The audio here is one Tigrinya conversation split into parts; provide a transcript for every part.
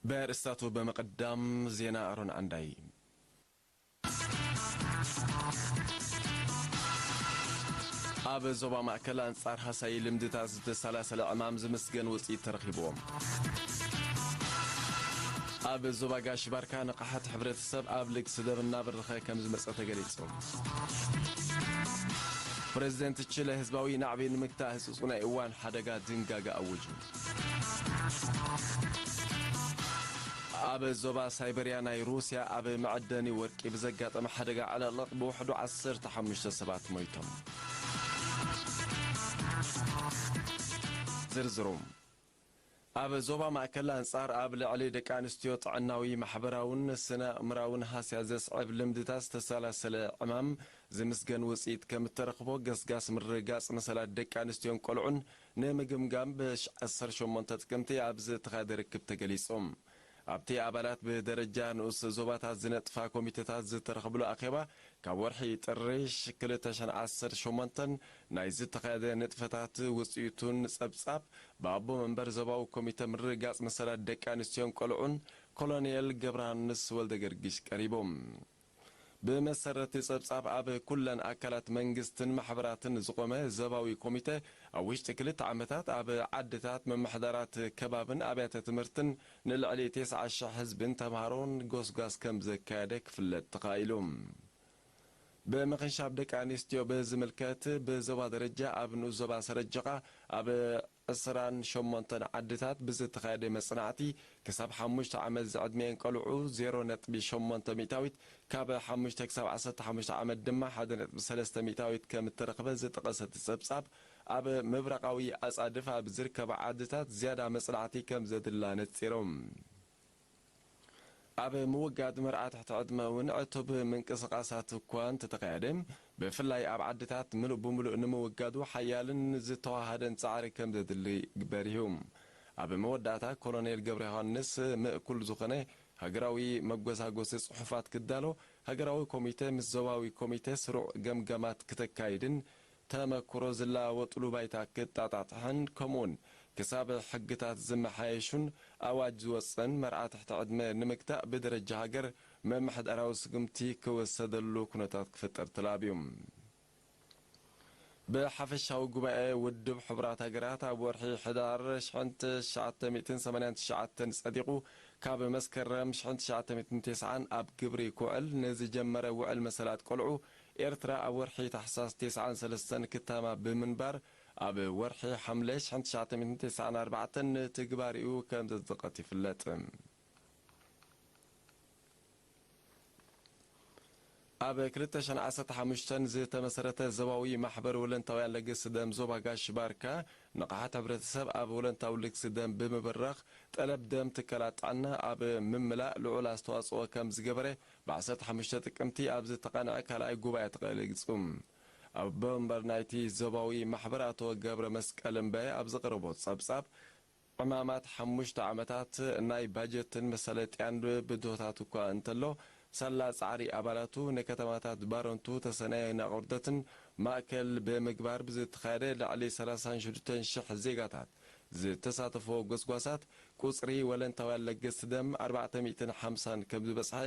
በርእስታቱ ብምቕዳም ዜና ኣሮን ዓንዳይ። ኣብ ዞባ ማእከል ኣንጻር ሃሳዪ ልምድታት ዝተሰላሰለ ዕማም ዝምስገን ውጽኢት ተረኺብዎ። ኣብ ዞባ ጋሽ ባርካ ንቕሓት ሕብረተሰብ ኣብ ልግሲ ደም እናበረኸ ከም ዝመጸ ተገሊጹ። ፕረዚደንት ቺለ ህዝባዊ ናዕቢ ንምግታእ ህጹጽ ናይ እዋን ሓደጋ ድንጋገ ኣውጁ። ኣብ ዞባ ሳይበርያ ናይ ሩስያ ኣብ መዐደኒ ወርቂ ብዘጋጠመ ሓደጋ ዕልቕልቕ ብውሕዱ ዓሰርተ ሓሙሽተ ሰባት ሞይቶም። ዝርዝሩ። ኣብ ዞባ ማእከል ኣንጻር ኣብ ልዕሊ ደቂ ኣንስትዮ ጥዕናዊ፣ ማሕበራውን ስነ ኣእምራውን ሃስያ ዘስዕብ ልምድታት ዝተሰላሰለ ዕማም ዝምስገን ውጽኢት ከም እተረኽቦ ገስጋስ ምርግጋጽ መሰላት ደቂ ኣንስትዮን ቆልዑን ንምግምጋም ብዓሰርተ ሸሞንተ ጥቅምቲ ኣብ ዝተኻየደ ርክብ ተገሊጹ። ኣብቲ ኣባላት ብደረጃ ንኡስ ዞባታት ዝነጥፋ ኮሚተታት ዝተረኽብሉ ኣኼባ፣ ካብ ወርሒ ጥሪ ክልተ ሽሕን ዓሰርተ ሸሞንተን ናይ ዝተኻየደ ንጥፈታት ውጽኢቱን ጸብጻብ ብኣቦ መንበር ዞባዊ ኮሚተ ምርግጋጽ መሰላት ደቂ ኣንስትዮን ቆልዑን ኮሎኔል ገብረሃንስ ወልደገርጊሽ ቀሪቡ። ብመሰረት ጸብጻብ፣ ኣብ ኩለን ኣካላት መንግስትን ማሕበራትን ዝቖመ ዞባዊ ኮሚተ፣ ኣብ ውሽጢ ክልተ ዓመታት ኣብ ዓድታት፣ ምምሕዳራት ከባብን ኣብያተ ትምህርትን ንልዕሊ ተስዓ ሽሕ ህዝብን ተምሃሮን ጎስጓስ ከም ዘካየደ ክፍለጥ ተኻኢሉ። ብምኽንሻብ ደቂ ኣንስትዮ ብዝምልከት፣ ብዞባ ደረጃ ኣብ ንኡስ ዞባ ሰረጀቓ ኣብ ዕስራን ሸሞንተን ዓድታት ብዝተኻየደ መጽናዕቲ፣ ክሳብ ሓሙሽተ ዓመት ዝዕድሚኤን ቆልዑ ዜሮ ነጥቢ ሸሞንተ ሚእታዊት፣ ካብ ሓሙሽተ ክሳብ ዓሰርተ ሓሙሽተ ዓመት ድማ ሓደ ነጥቢ ሰለስተ ሚእታዊት ከም እተረኽበ ዝጠቐሰ እቲ ጸብጻብ፣ ኣብ ምብራቓዊ ኣጻድፍ ኣብ ዝርከባ ዓድታት ዝያዳ መጽናዕቲ ከም ዘድሊ ኣነጺሩ። ኣብ ምውጋድ መርዓ ትሕቲ ዕድመ እውን ዕቱብ ምንቅስቓሳት እኳ እንተተኻየደ፣ ብፍላይ ኣብ ዓድታት ምሉእ ብምሉእ ንምውጋዱ ሓያልን ዝተዋሃደን ጻዕሪ ከም ዘድሊ በሪሁ። ኣብ መወዳእታ ኮሎኔል ገብረ ዮሃንስ፣ ምእኩል ዝኾነ ሃገራዊ መጎሳጎሲ ጽሑፋት ክዳሎ፣ ሃገራዊ ኮሚተ ምስ ዞባዊ ኮሚተ ስሩዕ ገምገማት ክተካይድን ተመክሮ ዝለዋወጥሉ ባይታ ክጣጣጥሕን፣ ከምኡውን ክሳብ ሕግታት ዝመሓየሹን ኣዋጅ ዝወፅእን መርዓ ትሕቲ ዕድመ ንምግታእ ብደረጃ ሃገር ምምሕዳራዊ ስጉምቲ ክወሰደሉ ኩነታት ክፍጠር ተላብዩ። ብሓፈሻዊ ጉባኤ ውድብ ሕቡራት ሃገራት ኣብ ወርሒ ሕዳር ሽሕን ትሽዓተ ሚእትን ሰማንያን ትሽዓተን ጸዲቑ፣ ካብ መስከረም ሽሕን ትሽዓተ ሚእትን ተስዓን ኣብ ግብሪ ክውዕል ንዝጀመረ ውዕል መሰላት ቆልዑ ኤርትራ ኣብ ወርሒ ታሕሳስ ተስዓን ሰለስተን ክታማ ብምንባር፣ ኣብ ወርሒ ሓምለ ሽሕን ትሽዓተ ሚእትን ተስዓን ኣርባዕተን ንትግባሪኡ ከም ዘጽደቐት ይፍለጥ። ኣብ ክልተ ሽሕን ዓሰርተ ሓሙሽተን ዝተመሰረተ ዞባዊ ማሕበር ወለንታውያን ለገስቲ ደም ዞባ ጋሽ ባርካ፣ ንቕሓት ሕብረተሰብ ኣብ ወለንታዊ ልግሲ ደም ብምብራኽ፣ ጠለብ ደም ትካላት ጥዕና ኣብ ምምላእ ልዑል ኣስተዋጽኦ ከም ዝገበረ፣ ብ ዓሰርተ ሓሙሽተ ጥቅምቲ ኣብ ዝተቓንዐ ካልኣይ ጉባኤ ተገሊጹ። ኣቦ መንበር ናይቲ ዞባዊ ማሕበር ኣቶ ገብረ መስቀል እምበ ኣብ ዘቕረቦ ጸብጻብ፣ ዕማማት ሓሙሽተ ዓመታት ናይ ባጀትን መሳለጥያን ብድሆታት እኳ እንተሎ፣ ሳላ ጻዕሪ ኣባላቱ ንከተማታት ባረንቱ፣ ተሰነይ፣ ናቑርደትን ማእከል ብምግባር ብዝተኻየደ ልዕሊ ሰላሳን ሽዱሽተን ሽሕ ዜጋታት ዝተሳተፎ ጎስጓሳት፣ ቁጽሪ ወለንታውያን ለገስቲ ደም ኣርባዕተ ሚእትን ሓምሳን ከም ዝበጽሐ፣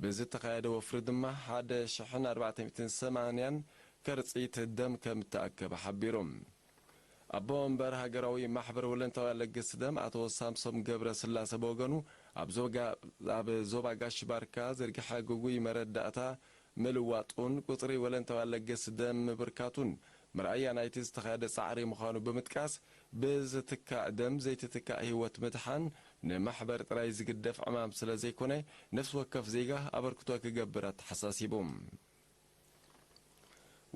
ብዝተኻየደ ወፍሪ ድማ ሓደ ሽሕን ኣርባዕተ ሚእትን ሰማንያን ከርጺት ደም ከም እተኣከበ ሓቢሩ። ኣቦ መንበር ሃገራዊ ማሕበር ወለንታውያን ለገስቲ ደም ኣቶ ሳምሶም ገብረ ስላሰ ብወገኑ፣ ኣብ ዞጋ-፣ ኣብ ዞባ ጋሽ ባርካ ዘርግሐ ግጉይ መረዳእታ ምልዋጡን ቁጽሪ ወለንታውያን ለገስቲ ደም ምብርካቱን መርኣያ ናይቲ ዝተኻየደ ጻዕሪ ምዃኑ ብምጥቃስ፣ ብዝትካእ ደም ዘይትትካእ ህይወት ምድሓን ንማሕበር ጥራይ ዝግደፍ ዕማም ስለ ዘይኮነ፣ ነፍሲ ወከፍ ዜጋ ኣበርክቶ ክገብር ኣተሓሳሲቡ።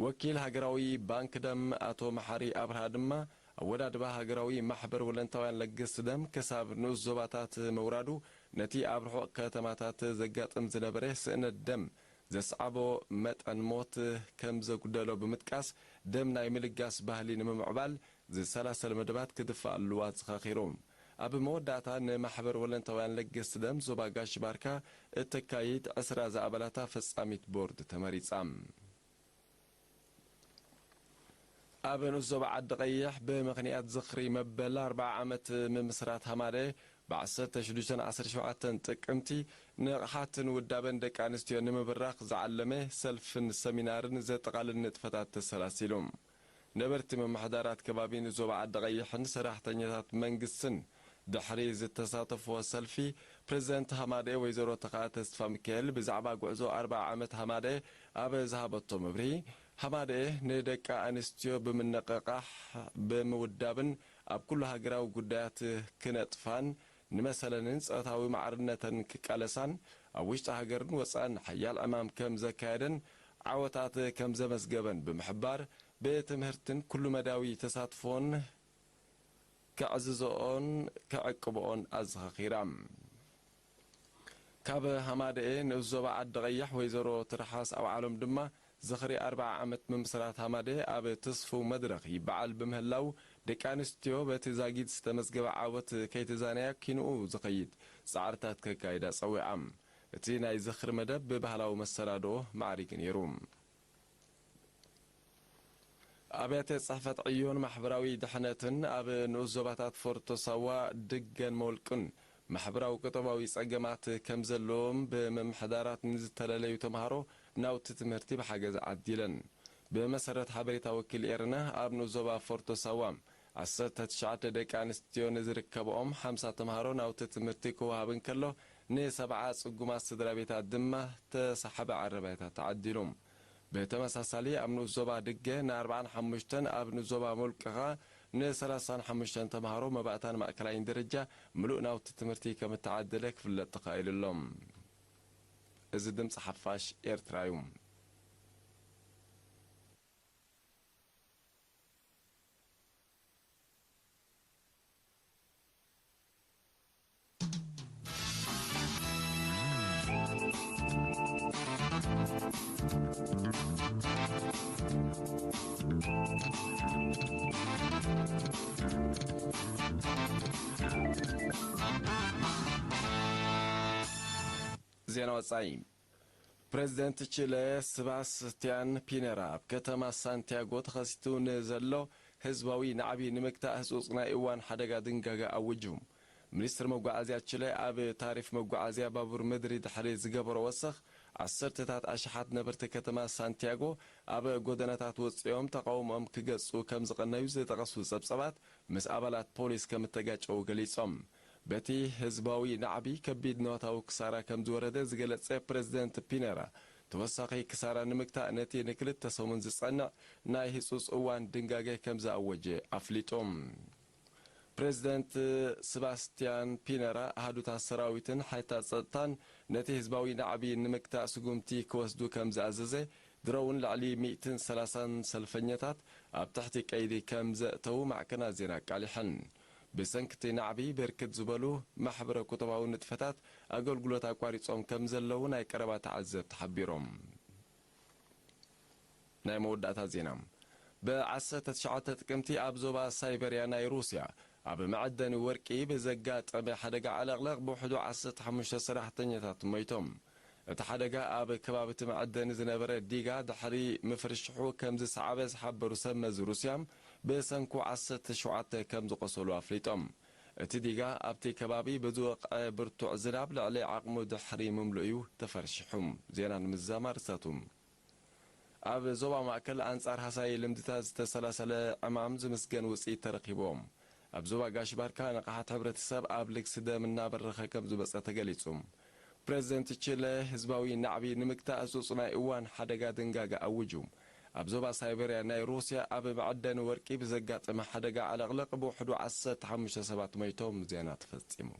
ወኪል ሃገራዊ ባንክ ደም ኣቶ መሓሪ ኣብርሃ ድማ፣ ኣወዳድባ ሃገራዊ ማሕበር ወለንታውያን ለገስቲ ደም ክሳብ ንኡስ ዞባታት ምውራዱ፣ ነቲ ኣብ ርሑቕ ከተማታት ዘጋጥም ዝነበረ ስእነት ደም ዘስዓቦ መጠን ሞት ከም ዘጉደሎ ብምጥቃስ፣ ደም ናይ ምልጋስ ባህሊ ንምምዕባል ዝሰላሰል መደባት ክድፋኣሉ ኣዘኻኺሩ። ኣብ መወዳእታ፣ ንማሕበር ወለንታውያን ለገስቲ ደም ዞባ ጋሽ ባርካ እተካይድ ዕስራ ዝኣባላታ ፈጻሚት ቦርድ ተመሪጻ። ኣብ ንኡስ ዞባ ዓዲ ቀይሕ፣ ብምኽንያት ዝኽሪ መበል ኣርብዓ ዓመት ምምስራት ሃማደ፣ ብ ዓሰርተ ሽዱሽተን ዓሰርተ ሸውዓተን ጥቅምቲ ንቕሓትን ውዳበን ደቂ ኣንስትዮ ንምብራኽ ዝዓለመ ሰልፍን ሰሚናርን ዘጠቓልል ንጥፈታት ተሰላሲሉ። ነበርቲ ምምሕዳራት ከባቢን ዞባ ዓዲ ቀይሕን ሰራሕተኛታት መንግስትን ድሕሪ ዝተሳተፍዎ ሰልፊ፣ ፕሬዝደንት ሃማደኤ ወይዘሮ ተኽኣ ተስፋ ሚካኤል ብዛዕባ ጉዕዞ ኣርብዓ ዓመት ሃማደኤ ኣብ ዝሃበቶ መብርሂ፣ ሃማደኤ ንደቂ ኣንስትዮ ብምንቕቓሕ፣ ብምውዳብን ኣብ ኩሉ ሃገራዊ ጉዳያት ክነጥፋን ንመሰለንን ጾታዊ ማዕርነተን ክቃለሳን ኣብ ውሽጢ ሃገርን ወጻእን ሓያል ዕማም ከም ዘካየደን ዓወታት ከም ዘመዝገበን ብምሕባር፣ ብትምህርትን ኩሉ መዳዊ ተሳትፎን ከዕዝዝኦን ከዕቅብኦን ኣዘኻኺራ። ካብ ሃማደኤ ንኡስ ዞባ ዓዲ ቀይሕ ወይዘሮ ትርሓስ ኣውዓሎም ድማ ዝኽሪ ኣርብዓ ዓመት ምምስራት ሃማደኤ ኣብ ትስፉው መድረኽ ይበዓል ብምህላው፣ ደቂ ኣንስትዮ በቲ ዛጊድ ዝተመዝገበ ዓወት ከይተዛነያ ኪንኡ ዝኸይድ ጻዕርታት ከካይዳ ጸዊዓ። እቲ ናይ ዝኽሪ መደብ ብባህላዊ መሰናድኦ ማዕሪጉ ነይሩ። ኣብያተ ጽሕፈት ዕዮን ማሕበራዊ ድሕነትን ኣብ ንኡስ ዞባታት ፎርቶ ሳዋ፣ ድገን መወልቅን ማሕበራዊ ቁጠባዊ ጸገማት ከም ዘለዎም ብምምሕዳራት ንዝተለለዩ ተምሃሮ ናውቲ ትምህርቲ ብሓገዝ ዓዲለን። ብመሰረት ሓበሬታ ወኪል ኤረና፣ ኣብ ንኡስ ዞባ ፎርቶ ሳዋ ዓሰርተ ትሽዓተ ደቂ ኣንስትዮ ንዝርከብኦም ሓምሳ ተምሃሮ ናውቲ ትምህርቲ ክወሃብ እንከሎ፣ ንሰብዓ ጽጉማት ስድራ ቤታት ድማ ተሳሓቢ ዓረባይታት ተዓዲሉ። ብተመሳሳሊ ኣብ ንኡስ ዞባ ድገ ንኣርብዓን ሓሙሽተን፣ ኣብ ንኡስ ዞባ ሞልቀኻ ንሰላሳን ሓሙሽተን ተምሃሮ መባእታን ማእከላይን ደረጃ ምሉእ ናውቲ ትምህርቲ ከም እተዓደለ ክፍለጥ ተኻኢሉ ኣሎ። እዚ ድምጺ ሓፋሽ ኤርትራ እዩ። ዜና ወጻኢ። ፕረዚደንት ቺለ ስባስቲያን ፒነራ ኣብ ከተማ ሳንቲያጎ ተኸሲቱ ንዘሎ ህዝባዊ ናዕቢ ንምግታእ ህጹጽ ናይ እዋን ሓደጋ ድንጋገ ኣዊጁ። ሚኒስትሪ መጓዓዝያ ቺለ ኣብ ታሪፍ መጓዓዝያ ባቡር ምድሪ ድሕሪ ዝገበሮ ወሰኽ፣ ዓሰርተታት ኣሽሓት ነበርቲ ከተማ ሳንቲያጎ ኣብ ጎደናታት ወጺኦም ተቓውሞኦም ክገጹ ከም ዝቐነዩ ዝጠቐሱ ጸብጸባት፣ ምስ ኣባላት ፖሊስ ከም እተጋጨዉ ገሊጾም። በቲ ህዝባዊ ናዕቢ ከቢድ ንዋታዊ ክሳራ ከም ዝወረደ ዝገለጸ ፕረዚደንት ፒነራ፣ ተወሳኺ ክሳራ ንምግታእ ነቲ ንክልተ ሰሙን ዝጸንዕ ናይ ህጹጽ እዋን ድንጋገ ከም ዝኣወጀ ኣፍሊጡ። ፕረዚደንት ስባስቲያን ፒነራ፣ ኣሃዱታት ሰራዊትን ሓይልታት ጸጥታን ነቲ ህዝባዊ ናዕቢ ንምግታእ ስጉምቲ ክወስዱ ከም ዝኣዘዘ፣ ድሮ እውን ልዕሊ ሚእትን ሰላሳን ሰልፈኛታት ኣብ ትሕቲ ቀይዲ ከም ዘእተዉ ማዕከናት ዜና ኣቃሊሐን። ብሰንኪ እቲ ናዕቢ፣ ብርክት ዝበሉ ማሕበረ ቁጠባዊ ንጥፈታት ኣገልግሎት ኣቋሪጾም ከም ዘለዉ ናይ ቀረባ ተዓዘብቲ ሓቢሮም። ናይ መወዳእታ ዜና። ብዓሰርተ ትሽዓተ ጥቅምቲ ኣብ ዞባ ሳይበርያ ናይ ሩስያ፣ ኣብ መዐደኒ ወርቂ ብዘጋጠመ ሓደጋ ዓለቕለቕ ብውሕዱ ዓሰርተ ሓሙሽተ ሰራሕተኛታት ሞይቶም። እቲ ሓደጋ ኣብ ከባቢ እቲ መዐደኒ ዝነበረ ዲጋ ድሕሪ ምፍርሽሑ ከም ዝሰዓበ ዝሓበሩ ሰብ መዚ ሩስያ፣ ብሰንኩ ዓሰርተ ሸውዓተ ከም ዝቖሰሉ ኣፍሊጦም። እቲ ዲጋ ኣብቲ ከባቢ ብዝወቕዐ ብርቱዕ ዝናብ ልዕሊ ዓቕሙ ድሕሪ ምምልኡ እዩ ተፈርሺሑ። ዜና ንምዝዛም ኣርእስታቱ። ኣብ ዞባ ማእከል ኣንጻር ሃሳዪ ልምድታት ዝተሰላሰለ ዕማም ዝምስገን ውጽኢት ተረኺብዎም። ኣብ ዞባ ጋሽ ባርካ ንቕሓት ሕብረተሰብ ኣብ ልግሲ ደም እናበረኸ ከም ዝመጸ ተገሊጹ። ፕረዚደንት ቺለ ህዝባዊ ናዕቢ ንምግታእ ህጹጽ ናይ እዋን ሓደጋ ድንጋገ ኣውጁ። ኣብ ዞባ ሳይበርያ ናይ ሩስያ ኣብ መዐደኒ ወርቂ ብዘጋጠመ ሓደጋ ዓለቕለቕ ብውሕዱ ዓሰርተ ሓሙሽተ ሰባት ሞይቶም። ዜና ተፈጺሙ።